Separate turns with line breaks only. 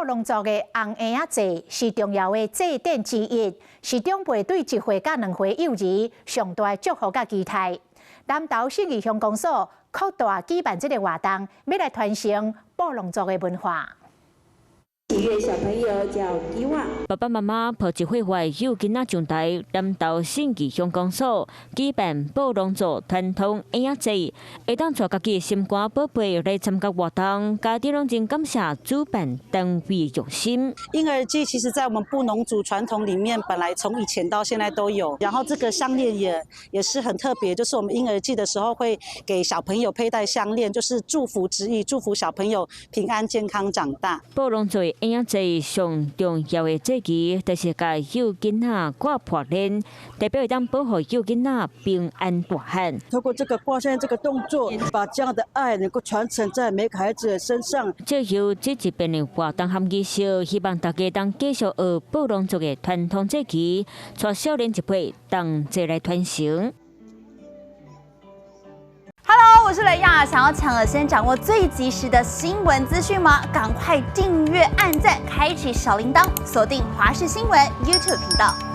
農族的紅嬰仔祭是重要的祭典之一，是長輩對1歲佮2歲幼兒上大的祝福佮期待。南投信義鄉公所擴大舉辦這个活動，欲來傳承布農族的文化。
喜悅小朋友叫吉旺，
爸爸媽媽抱1歲外幼囡仔上台，南投信義鄉公所舉辦布農族傳統嬰仔祭，會當帶家己心肝寶貝來參加活動，家長攏真感謝主辦單位用心。
嬰兒祭其實在我們布農族傳統裡面，本來從以前到現在都有。然後這個項鏈也是很特別，就是我們嬰兒祭的時候會給小朋友佩戴項鏈，就是祝福之意，祝福小朋友平安健康長大。
布農族嬰仔祭上重要的祭儀，就是共幼囡仔掛破鏈，代表會當保護幼囡仔平安大漢。
透過這個掛項鏈這個動作，把這樣的愛能夠傳承在每個孩子的身上。
藉由這一遍的活動和儀式，希望大家當繼續學布農族的傳統祭儀，帶少年一輩同齊來傳承。
Hello，我是雷亞，想要搶先掌握最及時的新聞資訊嗎？趕快訂閱、按讚、開啟小鈴鐺，鎖定華視新聞 YouTube 頻道。